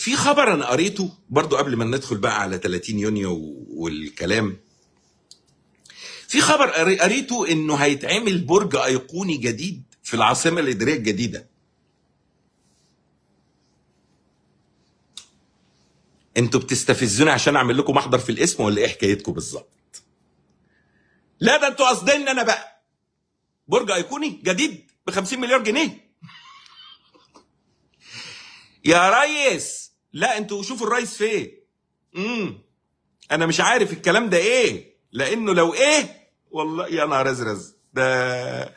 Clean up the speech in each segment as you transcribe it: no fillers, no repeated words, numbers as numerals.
في خبر انا قريته برضو قبل ما ندخل بقى على 30 يونيو والكلام، في خبر قريته انه هيتعمل برج ايقوني جديد في العاصمة الادارية الجديدة. انتوا بتستفزوني عشان اعمل لكم محضر في الاسم ولا ايه حكايتكم بالظبط؟ لا ده انتوا قصدين انا بقى برج ايقوني جديد ب 50 مليار جنيه. يا ريس، لا انتوا شوفوا الريس فين. انا مش عارف الكلام ده ايه، لانه لو ايه والله يا نهار ازرز، ده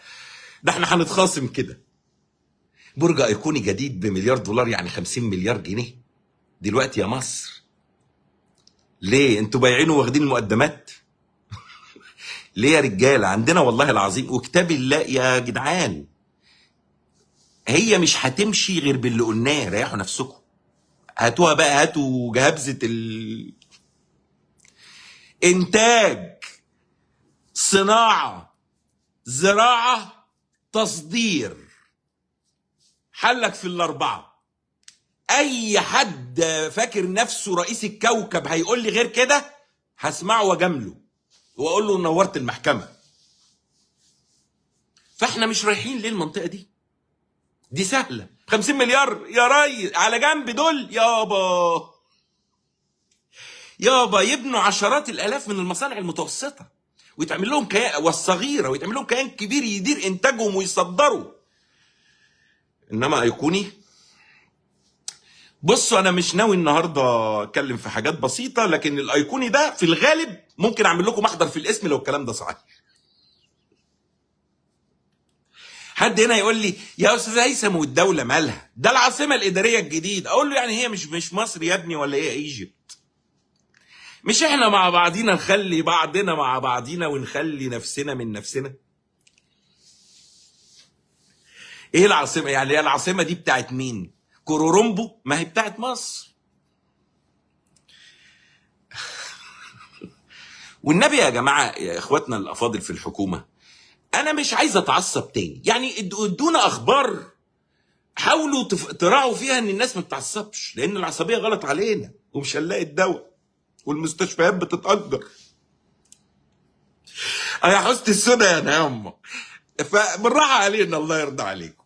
احنا هنتخاصم كده. برج ايقوني جديد بمليار دولار، يعني 50 مليار جنيه دلوقتي يا مصر. ليه انتوا بايعينه واخدين المقدمات؟ ليه يا رجاله؟ عندنا والله العظيم وكتاب الله يا جدعان، هي مش هتمشي غير باللي قلناه. ريحوا نفسكم، هاتوها بقى، هاتوا جهبزه انتاج، صناعة، زراعة، تصدير. حلك في الاربعة. اي حد فاكر نفسه رئيس الكوكب هيقول لي غير كده هسمعه واجامله واقول له نورت المحكمة. فاحنا مش رايحين ليه المنطقة دي؟ دي سهلة. 50 مليار يا ريس على جنب دول يابا يابا، يبنوا عشرات الالاف من المصانع المتوسطة ويتعمل لهم كيان، والصغيرة، ويتعمل لهم كيان كبير يدير انتاجهم ويصدروا. انما ايقوني، بصوا انا مش ناوي النهارده اتكلم في حاجات بسيطة، لكن الايقوني ده في الغالب ممكن اعمل لكم محضر في الاسم لو الكلام ده صحيح. حد هنا يقول لي يا استاذ هيثم والدولة مالها؟ ده العاصمة الادارية الجديد. اقول له يعني هي مش مصر يا ابني ولا ايه ايجيبت؟ مش احنا مع بعضينا نخلي بعضنا مع بعضينا ونخلي نفسنا من نفسنا؟ ايه العاصمة يعني؟ هي العاصمة دي بتاعت مين؟ كورورومبو؟ ما هي بتاعت مصر. والنبي يا جماعة، يا اخواتنا الافاضل في الحكومة، انا مش عايز اتعصب تاني. يعني ادونا اخبار حاولوا تراعوا فيها ان الناس ما تتعصبش، لان العصبية غلط علينا ومش هنلاقي الدواء والمستشفيات بتتأجر. يا حسن السنة يا نعمه، فبالراحه علينا الله يرضى عليكم.